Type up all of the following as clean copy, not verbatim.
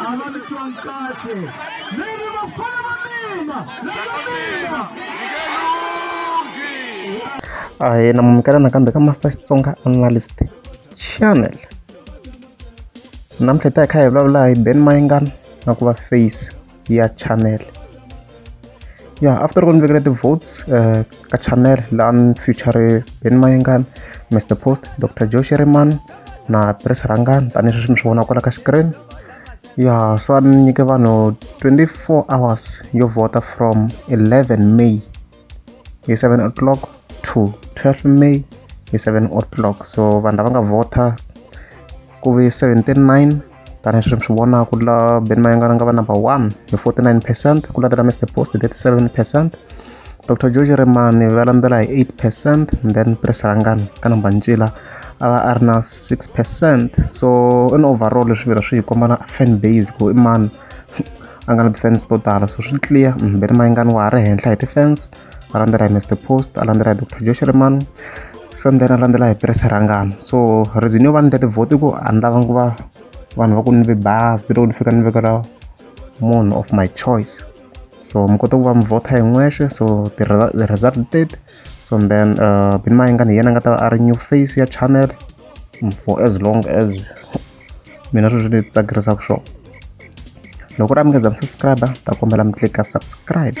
A va ni twangi kahle. Ni ri vafana va mina, la ka mina. Ahee na mamukela nakambe ka Master Xitsonga Analyst Channel. Namuntlha hi ta hi kha hi vulavula hi Ben Mayengani na ku va face ya channel. Ya after loko ni vekele ti-votes ka channel laha ni feature Ben Mayengani, Mr Post, Dr Joe Shirimani na Prince Rhangani tanihi sweswi mi swi vona kwala ka screen. Ya so a ni nyike vanhu 24 hours yo vhota from 11 May hi 7 o'clock to 12 May hi 7 o'clock. So vanhu lava nga vhota ku ve 79 tanihi sweswi mi swi vonaka la Ben Mayengani a nga va number 1 hi 49% ku landzela Mr Post hi 37%, Dr Joe Shirimani va landzela hi 8% and then Prince Rhangani ka number ncila a va a ri na 6%. So in overall leswi vhela swi hi komba na fan base ku i mani a nga na ti-fans to tala, so swi clear Ben Mayengani wa ha ri henhla hi ti-fans, a landzela hi Mr Post, a landzela hi Dr Joe Shirimani, so and then a landzela hi Prince Rhangani. So reason yo va ni endla ti-vote i ku a ni lavanga ku va vanhu va ku ni ve biased loko ni fika ni vekela munhu of my choice. So mi kota ku va mi vhota hi n'wexe, so ti-result teti. So and then Ben Mayengani hi yena a nga ta va a ri new face ya channel for as long as mina sweswi ni tsakerisaka swona. Loko ku ri a mi nga za mi subscribe, ta kombela mi klika subscribe.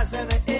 Seven.